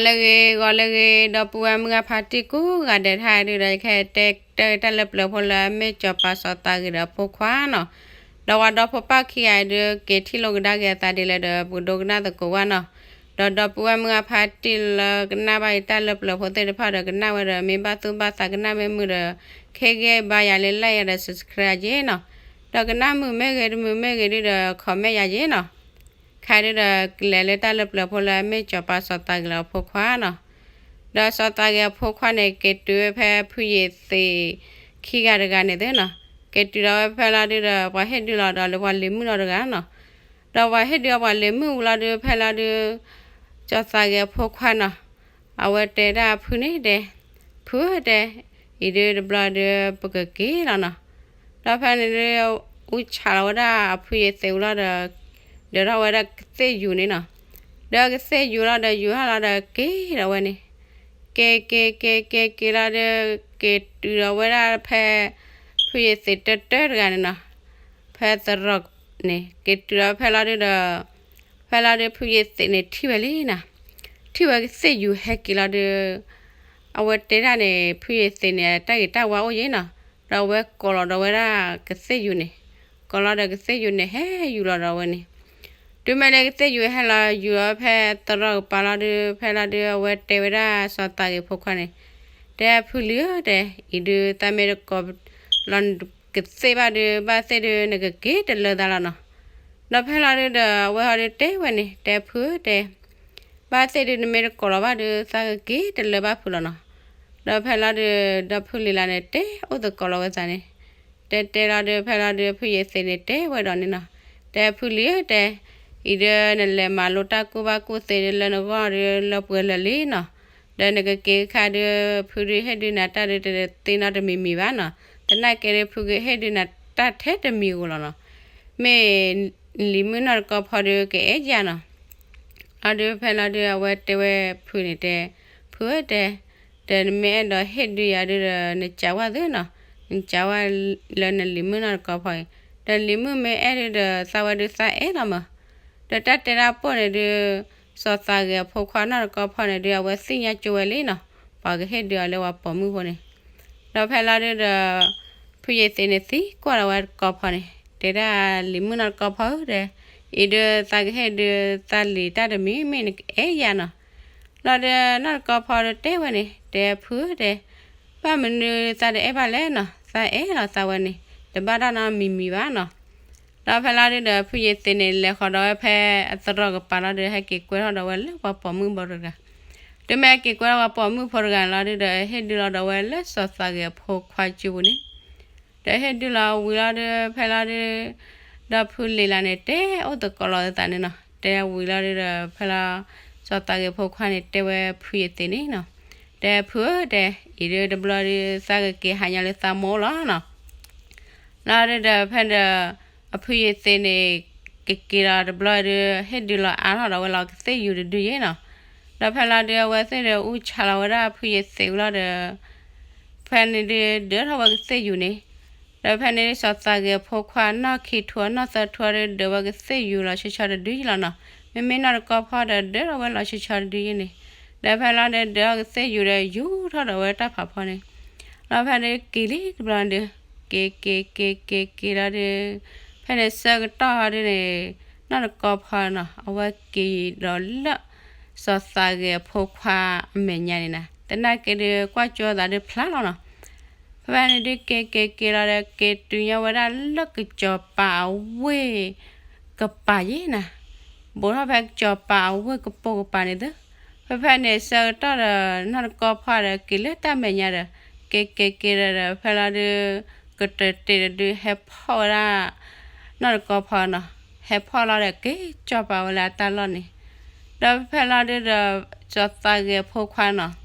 လၢဂ့ၤ ဂီၤလၢဂ့ၤ ဒီပုၢ်ဝဲၢ်မုၢ်ဂၢ်ဖါတံၢ်ကိးဂၤဒဲးတဟါဒုဒီး ယကဟဲတဲတၢ်လၢပျၢၤဖိလၢအမ့ၢ်စီၤပၤစီၤသးဂ့ၤဒီးအဖိခွါနီၤ, ဒီးဝဲဒီဖိပၢ်ခံဂၤအံၤဒု က့ၤထံၣ်လိာ်ကဒါက့ၤအသးဒ်လဲၣ်ဒီး ပကဒိကနၣ်သကိးဝဲနီၤ, ဒီးဒီပုၢ်ဝဲၢ်မုၢ်ဂၢ်ဖါတံၢ်လၢကနၣ်ဘၣ်ယတၢ်လၢပျၢၤဖိသ့ၣ်တဖၣ်ဒီး ကနၣ်ဝဲဒီးမ့ၢ်ဘၣ်သူၣ်ဘၣ်သးကနၣ်မ့ၢ်မုာ်ဒီး ခ့ဂ့ၢ်ဘါယၤလၢ like ယၤဒီး subscribe ယၤက့ၤနီၤ, ဒီးကနၣ်မုာ်မ့ၢ်ဂ့ၤတမုာ်မ့ၢ်ဂ့ၤဒုဒီး comment ယၤက့ၤနီၤ ခါဒုဒီး ကလဲၤလၢတၢ်လၢပျၢၤဖိလၢအမ့ၢ်စီၤပၤစီၤသးဂ့ၤလၢအဖိခွါနီၤ, ဒီးစီၤသးဂ့ၤအဖိခွါန့ၣ် က့ၤတုၤဝဲဖဲဖုယ့ၤသ့းခံဂၤတဂၤန့ၣ်သ့နီၤ, က့ၤတုၤဒီးဝဲဖဲလီၤဒုဒီး ပှၤဟ့ၣ်ဒုလီၤဒီးလၢပှၤလံၤမုၣ်နီတဂၤနီၤ, ဒီးပှၤဟ့ၣ်ဒုအပှၤလံၤမုၣ်ဝံၤလီၤဒုဖဲလီၤဒု စီၤသးဂ့ၤအဖိခွါနီၤ အဝဲတဲဒၣ်ဖုန့ၣ်တဲ, ဖုဧၢတဲ, အံၤဒုတဘျီဒု ပကက့ၤလီၤနီၤ, ဒီးဖဲန့ၣ်ဒု အူဆးလီၤဝဲဒၣ်အဖုယ့ၤသ့းဝံၤလီၤဒီး ဒၢးထီၣ်ဝဲဒၣ်ကသ့ၣ်ယူၤန့ၣ်နီၤ, ဒီးကသ့ၣ်ယူၤလီၤဒီးယူၤဟီၣ်လီၤဒီးက့ၤဒီးဝဲန့ၣ်, က့ၤက့ၤက့ၤက့ၤက့ၤလီၤဒု က့ၤတုၤဒီးဝဲဒၣ်ဖဲ ဖုယ့ၤသ့းတၢတၢတဂၤန့ၣ်နီၤ, ဖဲသရိာ်န့ၣ် က့ၤတုၤဒီးဖဲလီၤဒုဒီး ဖဲလီၤဒုဖုယ့ၤသ့းန့ၣ်ထံၣ်ဝဲလံနီၤ, ထံၣ်ဝဲကသ့ၣ်ယူၤဟဲက့ၤလီၤဒု အဝဲတဲဒၣ်န့ၣ် ဖုယ့ၤသ့းန့ၣ် တၢ်ဂ့ၤတၢ်ဝါအိၣ်ယဲနီၤ, ဒီးအဝဲကိးလီၤဒီးဝဲဒၣ်ကသ့ၣ်ယူၤန့ၣ်, ကိးလီၤဒီးကသ့ၣ်ယူၤန့ၣ်ဟဲယူၤလီၤဒီးဝဲန့ၣ်, တုၤမ့ၢ်လၢကသ့ၣ်ယူၤဟဲလီၤယူၤလီၤဖဲသရိာ်ကပၤလီၤဒု ဖဲလီၤဒုအဝဲတဲဝဲဒၣ်စီၤသးဂ့ၤဖိခွါန့ၣ်, တဲဖုလံၤဧၢတဲ, အံၤဒုသးမ့ၢ်တကိးလီၤကသ့ၣ်ဘၣ်ဒု ဘၣ်သ့ၣ်ဒုနကက့ၤတလၢသးလီၤနီၤ, ဒီးဖဲလီၤဒုဒီးအဝဲဟီဒုတဲဝဲန့ၣ် တဲဖုဧၢတဲ ဘၣ်သ့ၣ်ဒုနမ့ၢ်တကိးလီၤဘၣ်ဒု သးကက့ၤတလၢဘၣ်ဖုလီၤနီၤ, ဒီးဖဲလီၤဒု ဒီဖုလံၤလၤန့ၣ် တဲအိၣ်သကိးလီၤဝဲသးန့ၣ်, တဲတဲလီၤဒု ဖဲလီၤဒုဖုယ့ၤသ့းန့ၣ်တဲဝဲဒီးန့ၣ်နီၤ, တဲဖုလံၤဧၢတဲ, အံၤဒုနလဲၤမၤလိတၢ်ကူၣ်ဘၣ်ကူၣ်သ့ဒုလၢနဂီၢ်ဒု လၢပှဲၤလၢာ်လံနီၤ, ဒီးနကက့ၤခါဒု ဖုဒုဟ့ၣ်ဒုနၤတၢ်ဒုတသ့နီတမံၤမံၤဘၣ်နီၤ, သနာ်က့ဒုဖုကဟ့ၣ်ဒုနၤတၢ်ထဲတမံၤဧိၤလီၤနီၤ, မ့ၢ်လံၤမုၣ်နီၢ်တကီဖီဒုကအဲၣ်ယၤနီၤ, လီၤဒုဖဲလီၤဒုအဝဲတဲဝဲဖုန့ၣ်တဲ, ဖုဧၢတဲ, ဒီးနမ့ၢ်အဲၣ်ဒိးဟ့ၣ်ဒုယၤဒုဒီး နစံးဝဲသ့နီၤ, နစံးဝဲလၢနလံၤမုၣ်နီၢ်တကီဖီအံၤ, ဒီးလံၤမုၣ်မ့ၢ်အဲၣ်ဒုဒီး သးဝဲဒုသးအဲၣ်လီၤမး, ဒီးတၢ်တဲဒၣ်ပိၢ်န့ၣ်ဒု စီၤသးဂ့ၤအဖိခွါနီၢ်တကီဖီန့ၣ်ဒု အဝဲသ့ၣ်ညါကၠိဝဲလံနီၤ, ပှၤကဟ့ၣ်ဒုအီၤလၢပှၤပိာ်မုၣ်ဖိန့ၣ်, ဒီးဖဲလီၤဒုဒီး ဖုယ့ၤသ့းန့ၣ်သံကွၢ်လီၤဝဲတကီဖီန့ၣ် တဲဒၣ်လံၤမုၣ်နီၢ်တကီဖီဧၢတဲ, အံၤဒုသးကဟ့ၣ်ဒုသးလံၤတၢ်တမံၤမ့ၢ်နကအဲၣ်ယၤနီၤ, လီၤဒုနီၢ်တကီဖီဒုတဲဝဲန့ၣ် တဲဖုဧၢတဲ, ဘၣ်မနုၤသးတအဲၣ်ဘၣ်လဲၣ်နီၤ, သးအဲၣ်လီၤသးဝဲန့ၣ် တဘၣ်တၢ်နီတမံၤမံၤဘၣ်နီၤ, ဒီးဖဲလီၤဒုဒီးဖုယ့ၤသ့းန့ၣ် လဲၤဃီၤဒီးဝဲဖဲအသရိာ်ကပၤလီၤဒု ဟဲက့ၤကွဲထီၣ်ဒီးဝဲလၢပှၤပိာ်မုၣ်ဘီတဂၤ, တုၤမ့ၢ်ဟဲက့ၤကွဲထီၣ်ပှၤပိာ်မုၣ်ဖိတဂၤန့ၣ်လီၤဒုဒီး ဟ့ၣ်ဒုလီၤဒီးဝဲလၢစီၤသးဂ့ၤအဖိခွါစုပူၤန့ၣ်, ဒီးဟ့ၣ်ဒုလီၤဝံၤလီၤဒု ဖဲလီၤဒု ဒီးဖုလံၤလၤန့ၣ် တဲအိၣ်သကိးလီၤသးန့ၣ်နီၤ, တဲဝံၤလီၤဒုဒီး ဖဲလီၤ စီၤသးဂ့ၤဖိခွါန့ၣ် တဲဝဲဖုယ့ၤသ့းန့ၣ်နီၤ, တဲဖုဧၢတဲ, အံၤဒုတဘျီဒု သးကက့ၤဟးညီလၢသးမိၢ်လီၤနီၤ လီၤဒုဒီးဖဲဒီး အဖုယ့ၤသ့းန့ၣ် ကက့ၤလီၤတဘျီဒု ဟ့ၣ်ဒုလီၤအါထီၣ်ဒီးဝဲလီၤကသ့ၣ်ယူၤတဒုယဲနီၤ, ဒီးဖဲလီၤဒုအဝဲသ့ၣ်ဒီးအူဆးလီၤဝဲဒၣ်အဖုယ့ၤသ့းဝံၤလီၤဒီး ဖဲန့ၣ်ဒု ဒၢထီၣ်ဝဲကသ့ၣ်ယူၤန့ၣ်, ဒီးဖဲန့ၣ်ဒု စီၤသးဂ့ၤအဖိခွါနီၢ်ခံထူအနီၢ်သၢထူအဒု ဒၢဝဲကသ့ၣ်ယူၤလီၤဆီဆီတဒုယဲလီၤနီၤ, မ့မ့ၢ်နီၢ်တကီဖီဒီး ဒၢထီၣ်ဝဲလီၤဆီဆီတဒုယဲန့ၣ်, ဒီးဖဲလီၤဒု ဒၢထီၣ်ကသ့ၣ်ယူၤဒီး ယူၤထီၣ်ဒီးဝဲတၢ်ဖးဖီန့ၣ် လီၤဖဲန့ၣ်က့ၤလံတဘျီဒု, က့ၤက့ၤက့ၤက့ၤက့ၤလီၤဒု, ဖဲန့ၣ်ဆၢကတီၢ်ဒုန့ၣ် နီၢ်တကီဖီနီၤ အဝဲက့ၤဒီးလၢ စီၤသးဂ့ၤအဖိခွါအမဲာ်ညါန့ၣ်နီၤ, သနာ်က့ဒု ကွၢ်ကၠိသးဒုဖျါလီၤနီၤ, ဖဲဖဲန့ၣ်ဒု က့ၤက့ၤက့ၤလီၤဒီး က့ၤတုၤညီဝဲဒၣ်လၢကစီၤပၤအဝ့ၢ် ကပၤယဲနီၤ, ဘူးထီၣ်ဖဲကစီၤပၤအဝ့ၢ်ကပိာ်ကပၤန့ၣ်သု, ဖဲဖဲန့ၣ်ဆၢကတီၢ်ဒီး နီၢ်တကီဖီဒီး က့ၤလၢတၢ်မဲာ်ညါဒီး က့ၤက့ၤက့ၤဒီး ဖဲလီၤဒု ကတၢၢ်တ့ၢ်တဒု ဟဲဖီၣ်ဝဲဒၣ် နီၢ်တကီဖီနီၤ, ဟဲဖီၣ်လီၤဒီး က့ၤကၠီၣ်ပာ်ဝဲလၢအတၢ်လီၢ်န့ၣ်, ဒီးဖဲလီၤဒုဒီး စီၤသးဂ့ၤအဖိခွါနီၤ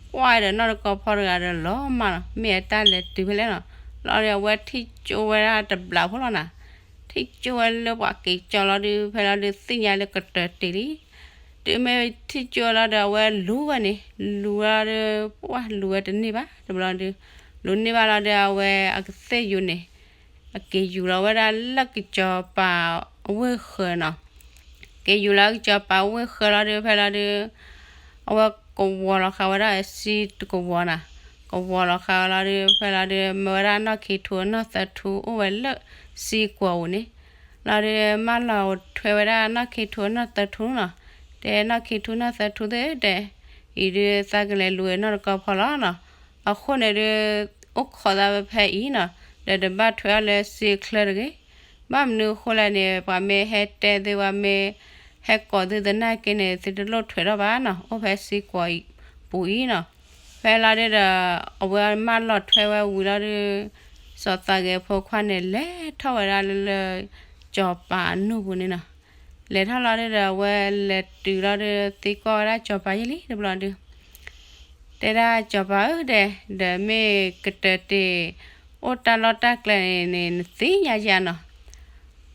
ကွၢ်ဒီးနီၢ်တကီဖီတဂၤဒီးလီၤမၢ်နီၤ, မ့ၢ်အတၢ်လဲၤတုၤဖဲလဲၣ်နီၤ, လီၤဒီးအဝဲထံၣ်ကၠိဝဲဒၣ်တဘျီဖိလီၤနီၤ, ထံၣ်ကၠိဝဲလၢပှၤက့ၤကၠီလီၤဒု ဖဲလီၤဒုသ့ၣ်ညါလၢကတၢၢ်တ့ၢ်လံ, တုၤမ့ၢ်ထံၣ်ကၠိလီၤဒီးအဝဲလူၤဝဲန့ၣ်, လူၤဝဲဒီး ပှၢ်လူၤဝဲတန့ၢ်ဘၣ်တဘျီဒု, လူၤန့ၢ်ဘၣ်လီၤဒီးအဝဲအကသ့ၣ်ယူၤန့ၣ် အက့ၤယူၤလီၤဝဲဒၣ်လၢကစီၤပၤအဝ့ၢ်ဃၢၤနီၤ, က့ၤယူၤလီၤကစီၤပၤအဝ့ၢ်ဃၢၤလီၤဒု ဖဲလီၤဒု အဝဲကဝီၤလီၤဃာ်ဝဲဒၣ်စံတကဝီၤနၤ, ကဝီၤလီၤဃာ်ဝဲလီၤဒုး ဖဲလီၤဒုး မၢဝဲဒၣ်နီၢ်ခံထူနီၢ်သၢထူအိၣ်ဝဲလၢစံကွီၤပူၤန့ၣ်, လီၤဒုး မၢလီၤထွဲဝဲဒၣ်နီၢ်ခံထူနီၢ်သၢထူနီၤ, တဲနီၢ်ခံထူနီၢ်သၢထူသ့ၣ်တဲ, အံၤဒုးသးကလဲၤလူၤနီၢ်တကီဖီလီၤနီၤ, အဃိန့ၣ်ဒုး အိၣ်ခိးသးဖဲအံၤနီၤ, ဒီးတဘၣ်ထွဲအီၤလၢစံချၢတဂ့ၤ ဘၣ်မနုၤအဃိလဲၣ်န့ၣ် ပှၤမ့ၢ်ဟဲတဲသု ပှၤမ့ၢ်ဟဲကိးသုသနာ်က့န့ၣ် သုတလိၣ်ထွဲထီၣ်ဘၣ်နီၤ, အိၣ်ဖဲစံကွီၤပူၤအံၤနီၤ. ဖဲလီၤဒုးဒီး အဝဲမၢလီၤထွဲဝဲဝံၤလီၤဒုး စီၤသးဂဲၤဖိခွါန့ၣ် လဲၤထီၣ်ဝဲဒၣ်လၢ စီၤပၤအနူၢ်ပူၤန့ၣ်နီၤ. လဲၤထီၣ်လီၤဒုးဒီး အဝဲလဲၤတုၤလီၤဒုး သံကွၢ်ဝဲဒၣ်စီၤပၤယဲၢ်လံတဘျီဒုး တဲဒၣ်စီၤပၤဧၢဒဲး, ဒီးမ့ၢ်ကတၢၢ်တ့ၢ် အိၣ်တၢ်လီၢ်တၢ်ကျဲန့ၣ်န့ၣ် နသ့ၣ်ညါယါနီၤ.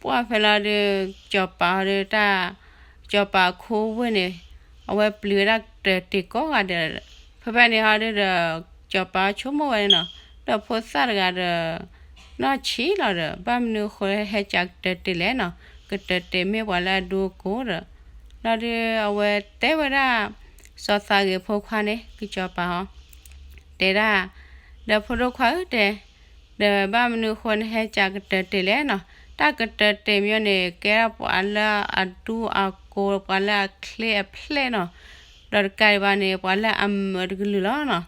ပှၢ်ဖဲလီၤဒုး စီၤပၤဟီဒုးတၢ်, စီၤပၤအခိဝ့ၢ်န့ၣ် အဝဲပျံၤဝဲဒၣ်ကတၢၢ်တ့ၢ်ကိးဂၤဒဲး, ဖဲဖဲန့ၣ်ဟီဒုးဒီး စီၤပၤဆိကမိၣ်ဝဲန့ၣ်နီၤ, ဒီးဖိသၣ်တဂၤဒီး နီၢ်ဆံးလီၤဒီး ဘၣ်မနုၤအဃိဟဲစံးကတၢၢ်တ့ၢ်လဲၣ်နီၤ, ကတၢၢ်တ့ၢ်မ့ၢ်ပှၤလၢအဒူအကိၢ်ဒီး, လီၤဒုးအဝဲတဲဝဲဒၣ် စီၤသးဂဲၤဖိခွါန့ၣ် ကစီၤပၤဟီ တဲဒၣ်, ဒီးဖိဒိၣ်ခွါဧၢတဲ, ဒီးဘၣ်မနုၤအဃိနဟဲစံးကတၢၢ်တ့ၢ်လဲၣ်နီၤ, တၢ်ကတၢၢ်တ့ၢ်မ့ၢ်န့ၣ် ကဲဒၣ်ပှၤလၢအဒူအကိၢ် ပှၤလၢအချ့အဖျဲၣ်နီၤ, ဒီးတကးဒံးဘၣ်န့ၣ် ပှၤလၢအမုာ်တကလုာ်လီၤနီ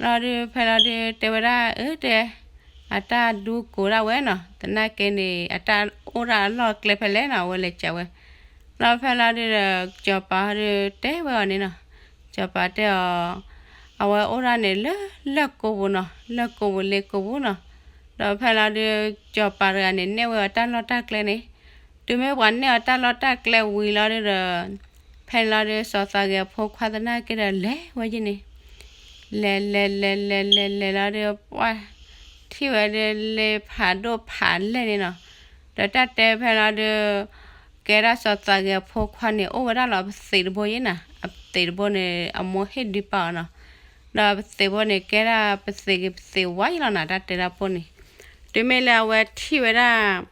ၤ. လီၤဒုးဖဲလီၤဒုးတဲဝဲဒၣ် အၢတဲ, အတၢ်ဒူကိၢ်ဒၣ်ဝဲနီၤ, သနာ်က့န့ၣ် အတၢ်အိၣ်ဒၣ်အလီၢ်အကျဲဖဲလဲၣ်နီၤ, အဝဲလဲၤစံးဝဲ. လီၤဖဲလီၤဒုးဒီး စီၤပၤဟီဒုးတဲဝဲအီၤန့ၣ်နီၤ, စီၤပၤတဲအီၤ, အဝဲအိၣ်ဒၣ်န့ၣ်လၢလၢၢ်ကိပူၤနီၤ, လၢၢ်ကိပူၤလ့ကိပူၤနီၤ. ဒီးဖဲလီၤဒုး စီၤပၤတဂၤန့ၣ် နဲၣ်ဝဲအီၤတၢ်လီၢ်တၢ်ကျဲန့ၣ်, တုၤမ့ၢ်ပှၤနဲၣ်အီၤတၢ်လီၢ်တၢ်ကျဲဝံၤလီၤဒုးဒီး ဖဲန့ၣ်လီၤဒုး စီၤသးဂဲၤဖိခွါသနာ်က့ဒီးလဲၤဝဲယဲၢ်န့ၣ်, လဲၤလဲၤလဲၤလဲၤလဲၤလဲၤလီၤဒုး ပှၢ်ထံၣ်ဝဲဒုးလ့ဖးဒိၣ်ဖးလဲၢ်န့ၣ်နီၤ. ဒီးတၢ်တဲဖဲလီၤဒုး ကဲဒၣ်စီၤသးဂဲၤဖိခွါန့ၣ် အိၣ်ဝဲဒၣ်လီၤပသံးတဘိယဲၢ်နၤ, အပသံးတဘိန့ၣ် အမိၢ်ဟ့ၣ်ဒုးပာ်အီၤနီၤ. ဒီးပသံးဘိန့ၣ် ကဲဒၣ်ပသံးဂ့ၤပသံးဝါယဲၢ်လီၤနၤ, တၢ်တဲဒၣ်ဖိန့ၣ်, တုၤမ့ၢ်လၢအဝဲထံၣ်ဝဲဒၣ်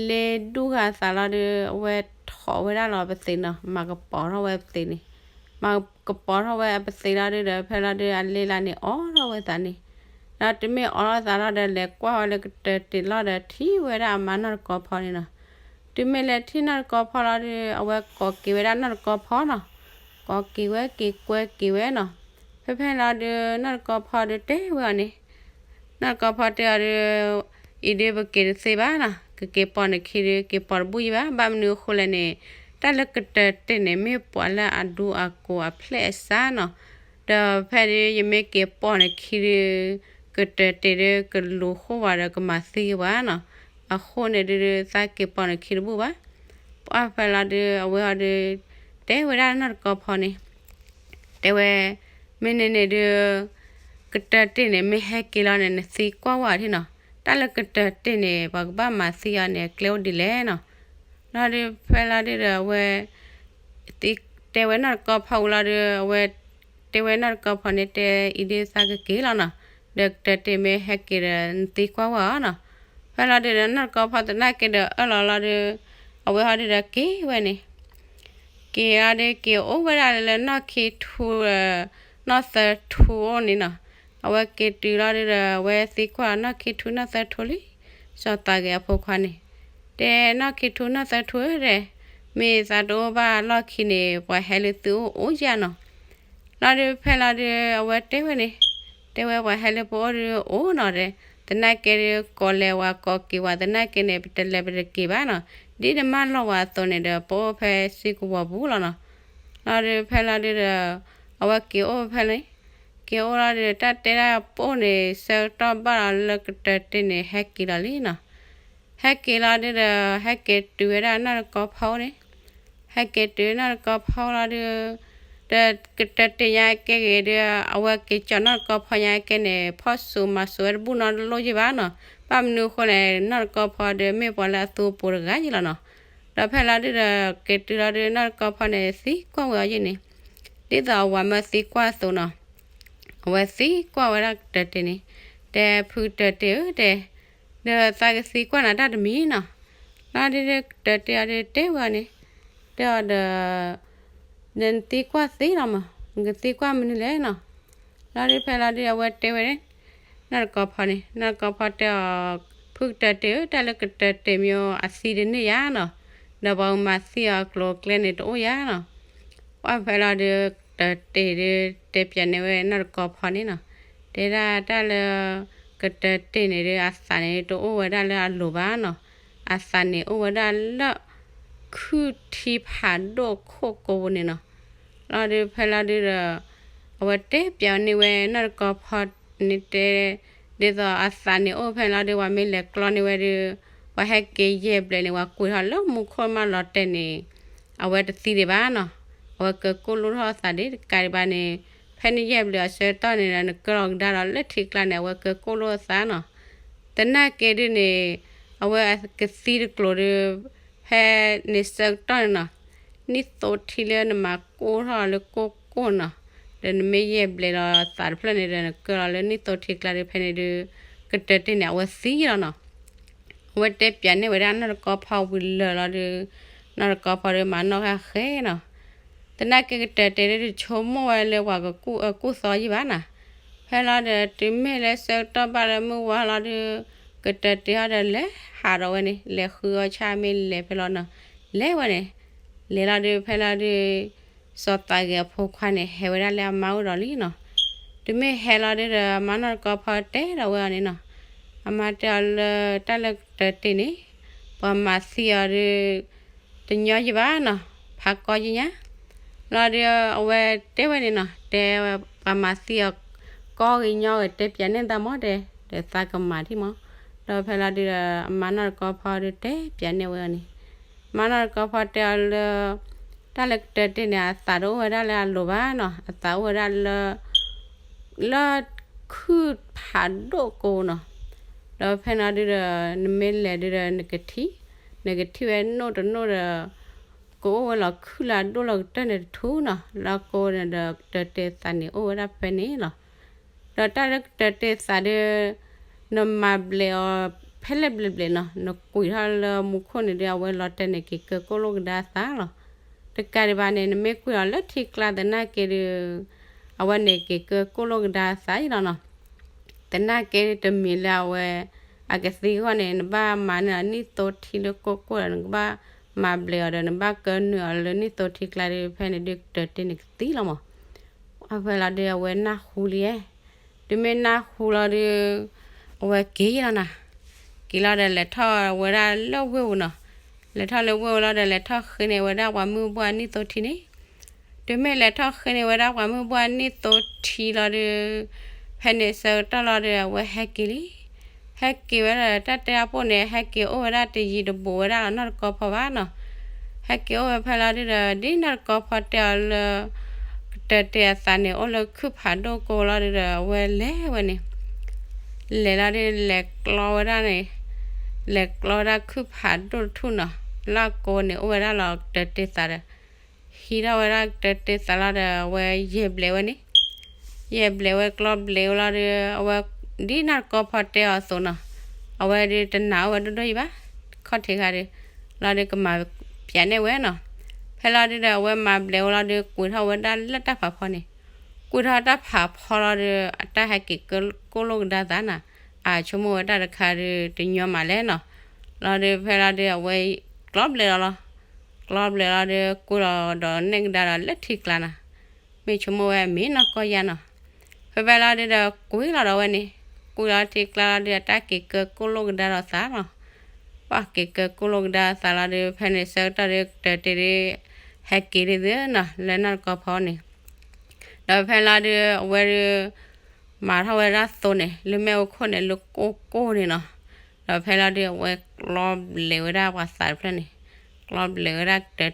လ့ဒူၣ်ဂၤသးလီၤဒုး အဝဲထိးဝဲဒၣ်လီၤပသံးနီၤ, မၤကပီၤထီၣ်ဝဲပသံးန့ၣ်, မၤကပီၤထီၣ်ဝဲအပသံးလီၤဒုးဒီး ဖဲလီၤဒုးအလ့လၢ်န့ၣ် အိးထီၣ်ဝဲသးန့ၣ်, ဒီးတုၤမ့ၢ်အိးထီၣ်သးလီၤဒီး လဲၤကွၢ်ဝဲလၢကတၢၢ်တ့ၢ်လီၤဒီး ထံၣ်ဝဲဒၣ်အမါနီၢ်တကီဖီန့ၣ်နီၤ. တုၤမ့ၢ်လဲၤထံၣ်နီၢ်တကီဖီလီၤဒုး အဝဲကိးက့ၤဝဲဒၣ်နီၢ်တကီဖီနီၤ, ကိးက့ၤဝဲက့ၤကွဲက့ၤဝဲနီၤ. ဖဲဖဲလီၤဒုး နီၢ်တကီဖီဒုးတဲဝဲအီၤန့ၣ် နီၢ်တကီဖီတဲအီၤဒုး အံၤဒုးပက့ၤတသ့ဘၣ်နီၤ, ကက့ၤပိာ်နခံဒုး က့ၤပိာ်တဘူၣ်ယံၤဘၣ်. ဘၣ်မနုၤအဃိလဲၣ်န့ၣ် တၢ်လၢကတၢၢ်တ့ၢ်န့ၣ် မ့ၢ်ပှၤလၢအဒူအကိၢ်အဖျဲၣ်အစၢ်နီၤ. ဒီးဖဲဒုး ယမ့ၢ်က့ၤပိာ်နခံဒုး ကတၢၢ်တ့ၢ်ဒုး ကလူၤဃိဝဲဒီးကမၤသံက့ၤဝဲနီၤ. အဃိန့ၣ်ဒုး သးက့ၤပိာ်နခံတဘူၣ်ဘၣ်. ပှၢ်ဖဲလီၤဒုး အဝဲအီၤဒုး တဲဝဲဒၣ်နီၢ်တကီဖီန့ၣ် တဲဝဲ, မ့ၢ်န့ၣ်န့ၣ်ဒုး ကတၢၢ်တ့ၢ်န့ၣ် မ့ၢ်ဟဲက့ၤလီၤန့ၣ် နသံကွၢ်ဝဲအီၤထံၣ်နီၤ. တၢ်လၢကတၢၢ်တ့ၢ်န့ၣ် ပှၤကဘၣ်မၤသံအီၤန့ၣ် အကျဲအိၣ်ဒ်လဲၣ်နီၤ. လီၤဒုး ဖဲလီၤဒုးဒီး အဝဲ တဲဝဲနီၢ်တကီဖီဝံၤလီၤဒုး အဝဲ တဲဝဲနီၢ်တကီဖီန့ၣ် တဲအံၤဒုးသးကက့ၤလီၤနီၤ. ဒီးကတၢၢ်တ့ၢ်မ့ၢ်ဟဲက့ၤဒီး နသံကွၢ်ဝဲအီၤနီၤ. ဖဲလီၤဒုးဒီး နီၢ်တကီဖီသနာ်က့ဒီး အၢၣ်လီၤလီၤဒုး အဝဲဟီဒုးဒီးက့ၤဝဲန့ၣ် က့ၤလီၤဒုး က့ၤအိၣ်ဝဲဒၣ်လၢနီၢ်ခံထူ နီၢ်သၢထူအိၣ်န့ၣ်နီၤ. အဝဲက့ၤတုၤလီၤဒုးဒီး အဝဲသံကွၢ်နီၢ်ခံထူနီၢ်သၢထူလံ စီၤသးဂဲၤအဖိခွါန့ၣ်, တဲနီၢ်ခံထူနီၢ်သၢထူဧၢဒဲး, မ့ၢ်သးတအိၣ်ဘၣ်အလီၢ်ခံန့ၣ် ပှၤဟဲလၢသုအိၣ်အိၣ်ယါနီၤ. လီၤဒုးဖဲလီၤဒုး အဝဲတဲဝဲန့ၣ်, တဲဝဲပှၤဟဲလၢပအိၣ်ဒုးအိၣ်နီၤဒဲး, သနာ်က့ဒုး ကိးလဲၤဝဲကိးက့ၤဝဲ သနာ်က့န့ၣ်ပတလဲၤပတက့ၤဘၣ်နီၤ, ဒ်နမၢလီၤဝဲအသိးန့ၣ်ဒီး ပအိၣ်ဖဲစံကဝီၤပူၤလီၤနီၤ. လီၤဒုးဖဲလီၤဒုးဒီး အဝဲက့ၤအိၣ်ဖဲန့ၣ်, က့ၤအိၣ်လီၤဒုး တၢ်တဲဒၣ်ပအိၣ်န့ၣ် ဆၢကတီၢ်ဘၣ်လီၤလၢကတၢၢ်တ့ၢ်န့ၣ် ဟဲက့ၤလီၤလံနီၤ. ဟဲက့ၤလီၤဒုးဒီး ဟဲက့ၤတုၤဝဲဒၣ်နီၢ်တကီဖီန့ၣ်, ဟဲက့ၤတုၤနီၢ်တကီဖီလီၤဒုး, ဒီးကတၢၢ်တ့ၢ်ညါကဲဂ့ၤဒုး အဝဲက့ၤကၠီၤနီၢ်တကီဖီညါကဲန့ၣ် ဖီၣ်စိၤမၤစိၤဝဲတဘူၣ်နီတလိၣ်ယံၤဘၣ်နီၤ. ဘၣ်မနုၤအဃိလဲၣ် နီၢ်တကီဖီဒုး မ့ၢ်ပှၤလၢအသူပူၤတဂၤယံၤလီၤနီၤ. ဒီးဖဲလီၤဒုးဒီး က့ၤတုၤလီၤဒုး နီၢ်တကီဖီန့ၣ် သံကွၢ်ဝဲအီၤယံၤန့ၣ်, ဒ်သိးအဝၤမၢသံကွၢ်အသိးနီၤ. အဝဲသံကွၢ်ဝဲဒၣ်ကတၢၢ်တ့ၢ်န့ၣ်, တဲဖုကတၢၢ်တ့ၢ်ဧၢတဲ, ဒီးသးကသံကွၢ်နၤတၢ်တမံၤနီၤ. လီၤဒုးကတၢၢ်တ့ၢ်အီၤဒုးတဲဝဲအီၤန့ၣ်, တဲအီၤဒီး ဒီးနသံကွၢ်သ့လီၤမး, နကသံကွၢ်မနုၤလဲၣ်နီၤ. လီၤဒုးဖဲလီၤဒုးအဝဲတဲဝဲ နီၢ်တကီဖီန့ၣ်, နီၢ်တကီဖီတဲအီၤ, ဖုကတၢၢ်တ့ၢ်ဧၢ, တၢ်လၢကတၢၢ်တ့ၢ်မ့ၢ်အသံတန့ၢ်ယၤနီၤ, ဒီးပှၤမၤသံအီၤအကျိၤအကျဲန့ၣ်တအိၣ်ယၤနီၤ. ပှၢ်ဖဲလီၤဒုး ကတၢၢ်တ့ၢ်ဒုးတဲပၠးန့ၢ်ဝဲနီၢ်တကီဖီန့ၣ်နီၤ, တဲဒၣ်တၢ်လၢ ကတၢၢ်တ့ၢ်န့ၣ်ဒုး အသးန့ၣ်တအိၣ်ဝဲဒၣ်လၢအလိၤဘၣ်နီၤ, အသးန့ၣ်အိၣ်ဝဲဒၣ်လၢ ခုၣ်ထံဖးဒိၣ်ခိၣ်ကိပူၤန့ၣ်နီၤ. လီၤဒုးဖဲလီၤဒုးဒီး အဝဲတဲပၠးန့ၢ်ဝဲနီၢ်တကီဖီန့ၣ်တဲ ဒ်သိးအသးန့ၣ်အိၣ်ဖဲလီၤဒုး ပှၤမ့ၢ်လဲၤကျီန့ၢ်ဝဲဒုး ပှၤဟဲက့ၤယဲၢ်ဘျဲၣ်န့ၣ် ပှၤကွံာ်ထီၣ်လၢမူခိၣ်မးလီၤတဲာ်န့ၣ် အဝဲတသံဒံးဘၣ်နီၤ, အဝဲကၢကိၣ်လိၣ်ထီၣ်အသးဒံးတကးဒံးဘၣ်န့ၣ်, ဖဲန့ၣ်ယဲၢ်ဘျဲၣ်အဆၢကတီၢ်န့ၣ်ဒီး နကၢလီၤကဒါဒီးလၢထံကျါန့ၣ် အဝဲကၢကိၣ်လိၣ်အသးနီၤ. သနာ်က့ဒုးန့ၣ် အဝဲကသံတကျိၤဒုး ဖဲန့ၣ်ဆၢကတီၢ်န့ၣ်နီၤ, နံၣ်သိထံလၢနမၤကိၣ်ထီၣ်လၢကိၣ်ကိၣ်နီၤ, ဒီးနမ့ၢ်ယဲၢ်ဘျဲၣ်လီၤသးတဖျၢၣ်န့ၣ်ဒီး နကၢလီၤလၢနံၣ်သိထံကျါဒုး ဖဲန့ၣ်ဒုး ကတၢၢ်တ့ၢ်န့ၣ် အဝဲသံလီၤနီၤ. အဝဲတဲပၠးန့ၢ်ဝဲဒၣ်နီၢ်တကီဖီဝံၤလၢာ်လီၤဒုး နီၢ်တကီဖီဒုးမၤနီၣ်ဃာ်ဃဲနီၤ. သနာ်က့ကတၢၢ်တ့ၢ်ဒုးတဆိကမိၣ်ဝဲလၢပှၤကကူၣ်အၢကူၣ်သီယံၢ်ဘၣ်နီၤ. ဖဲလီၤဒီးတုၤမ့ၢ်လၢဆၢကတီၢ်ဘၣ်လၢမုၢ်ဝါလီၤဒုး ကတၢၢ်တ့ၢ်ဟီဒီးလဲၤဟးဒီးဝဲန့ၣ် လဲၤဃုအီၣ်ဆၣ်မ့ၢ်လဲၤဖဲလီၤနီၤ, လဲၤဝဲန့ၣ် လဲၤလီၤဒုးဖဲလီၤဒုး စီၤသးဂ့ၤအဖိခွါန့ၣ် ဟဲဝဲဒၣ်လၢအမါအိၣ်ဒီးလံနီၤ. တုၤမ့ၢ်ဟဲလီၤဒုးဒီး အမါနီၢ်တကီဖီတဲဒီးဝဲအီၤန့ၣ်နီၤ, အမါတဲအီၤလၢတၢ်လၢကတၢၢ်တ့ၢ်န့ၣ် ပှၤမၤသံအီၤဒုး တညီယံၢ်ဘၣ်နီၤ, ဖးကီယံၢ်ညါ. လီၤဒုးအဝဲတဲဝဲန့ၣ်နီၤ, တဲဝဲပှၤမၤသံအီၤ ကီဂ့ၤညီဂ့ၤ တဲပၠးန့ၢ်သးမးတဲ, ဒီးသးကမၤထံၣ်မး. ဒီးဖဲလီၤဒုးဒီး အမါနီၢ်တကီဖီဒုးတဲပၠးန့ၢ်ဝဲအီၤန့ၣ်, မါနီၢ်တကီဖီတဲအီၤလၢ တၢ်လၢကတၢၢ်တ့ၢ်န့ၣ် အသးတအိၣ်ဝဲဒၣ်လၢအလိၤဘၣ်နီၤ, အသးအိၣ်ဝဲဒၣ်လၢ လၢခုၣ်ဖးဒိၣ်ကိနီၤ. ဒီးဖဲန့ၣ်ဒုးဒီး နမ့ၢ်လဲၤဒုးဒီး နကထံၣ်, နကထံၣ်ဝဲနိၣ်တနိၣ်ဒီး ကအိၣ်ဝဲလီၤခုၣ်လၢအဒိၣ်လီၤကတၢၢ်န့ၣ်တထူၣ်နီၤ, လၢအကိန့ၣ်ဒီး ကတၢၢ်တ့ၢ်သးန့ၣ်အိၣ်ဝဲဒၣ်ဖဲန့ၣ်လီၤ. ဒီးတၢ်လၢကတၢၢ်တ့ၢ်သးဒုး နမၤဘျဲးအီၤဖဲလဲၣ်ဘျဲးဘျဲးနီၤ, နကွံာ်ထီၣ်လၢမူခိၣ်န့ၣ်ဒုး အဝဲလီၤတဲာ်န့ၣ် က့ၤကၢကိၣ်လိာ်ကဒါသးလီၤ. တကးဒံးဘၣ်န့ၣ် နမ့ၢ်ကွံာ်အီၤလၢထံကျါသနာ်က့ဒုး အဝဲန့ၣ်က့ၤကၢကိၣ်လိာ်ကဒါသးအံၤလီၤနီၤ. သနာ်က့တမံၤလၢအဝဲ အကသံအဂီၢ်န့ၣ် နဘၣ်မၤန့ၢ်အီၤ နံၣ်သိထံလၢကိၢ်ကိၢ်ဒီး နကဘၣ်မၤဘျဲးအီၤဒီး နဘၣ်ကၢနုာ်အီၤလၢနံၣ်သိထံကျါဒုး ဖဲန့ၣ်ဒုးကတၢၢ်တ့ၢ်န့ၣ်ကသံလီၤမး. အဖဲလီၤဒုးအဝဲနၢ်ဟူလံ, တုၤမ့ၢ်နၢ်ဟူလီၤဒုး အဝဲက့ၤလီၤနၤ, က့ၤလီၤဒီးလဲၤထီၣ်ဝဲဒၣ်လၢဝ့ၢ်ပူၤနီၤ. လဲၤထီၣ်လၢဝ့ၢ်ပူၤလီၤဒီး လဲၤထီၣ်ဃ့န့ၢ်ဝဲဒၣ်ပှၤမုၢ်ပှၢ်နံၣ်သိထံန့ၣ်. တုၤမ့ၢ်လဲၤထီၣ်ဃ့န့ၢ်ဝဲဒၣ်ပှၤမုၢ်ပှၢ်နံၣ်သိထံလီၤဒုး ဖဲန့ၣ်ဆၢကတီၢ်လီၤဒီး အဝဲဟဲက့ၤလံ. ဟဲက့ၤဝဲဒၣ်တၢ်တဲအပူၤန့ၣ် ဟဲက့ၤအိၣ်ဝဲဒၣ်တယံၤတဘူးဝဲဒၣ်လီၤနီၢ်တကီဖီဘၣ်နီၤ. ဟဲက့ၤအိၣ်ဝဲဖဲလီၤဒုးဒီး ဒ်နီၢ်တကီဖီတဲအီၤလၢ ကတၢၢ်တ့ၢ်အသးန့ၣ် အိၣ်လၢခုၣ်ဖးဒိၣ်ကိလီၤဒုးဒီး အဝဲလဲၤဝဲန့ၣ် လဲၤလီၤဒုး လဲၤကျီဝဲဒၣ်န့ၣ်, လဲၤကျီဝဲဒၣ်ခုၣ်ဖးဒိၣ်တထူၣ်နီၤ, လၢအကိန့ၣ် အိၣ်ဝဲဒၣ်လီၤကတၢၢ်တ့ၢ်သးဒီး ဟံးထီၣ်ဝဲဒၣ်ကတၢၢ်တ့ၢ်သးလီၤဒီး အဝဲယဲၢ်ဘျဲးဝဲန့ၣ်, ယဲၢ်ဘျဲးဝဲကျီဘျဲးဝဲလီၤဒီး အဝဲ ဒ်နီၢ်တကီဖီတဲအီၤအသိးနီၤ, အဝဲဒုးတနာ်အိၣ်ဝဲဒိၣ်ဒိၣ်ယံၤဘၣ်, ခီၣ်ထံးခါဒီး လီၤဒုးကမၤပၠးန့ၢ်ဝဲနီၤ. ဖဲလီၤဒုးဒီး အဝဲမၤဘျဲးဝဲလီၤဒုး ကွံာ်ထီၣ်ဝဲဒၣ်လၢတၢ်ဖးဖီန့ၣ်, ကွံာ်ထီၣ်တၢ်ဖးဖီလီၤဒီး အတၢ်ဟဲက့ၤကၢကိၣ်လိာ်ကဒါသးနီၤ, အဆိကမိၣ်ဝဲတၢ်တခါဒုး တညီမးလဲၣ်နီၤ. လီၤဒုးဖဲလီၤဒုး အဝဲကျီဘျဲးလီၤလီၤ, ကျီဘျဲးလီၤဒုး ကွံာ်လီၤဒီးနဲၣ်ကဒါဒီးလၢထံကျါနီၤ, မ့ၢ်ဆိကမိၣ်ဝဲမ့ၢ်နီၢ်ကီၢ်ယါနီၤ. ဖဲဖဲလီၤဒုးဒီး ကွံာ်လီၤဒီးဝဲန့ၣ်, ကွံာ်လီၤထံကျါလီၤဒုး အတၢ်က့ၤကၢကိၣ်လိာ်ကဒါဒီးသးလီၤ. ပှၤက့ၤကၢကိၣ်လိာ်ကဒါသးလီၤဒုး ဖဲန့ၣ်ဆၢကတီၢ်ဒုး ကတၢၢ်တ့ၢ်ဒုး ဟဲက့ၤဒုးသ့နီၤ လၢနီၢ်တကီဖီန့ၣ်. ဒီးဖဲလီၤဒုး အဝဲဒုး မၤထီၣ်ဝဲဒၣ်သိန့ၣ် လၢမ့ၣ်အူခိၣ်န့ၣ် လၢကိၢ်ကိၢ်န့ၣ်နီၤ. ဒီးဖဲလီၤဒုး အဝဲကျီဘျဲးဝဲဒၣ်ပှၤသးတဖျၢၣ်န့ၣ်, ကျီဘျဲးဝဲဒၣ်က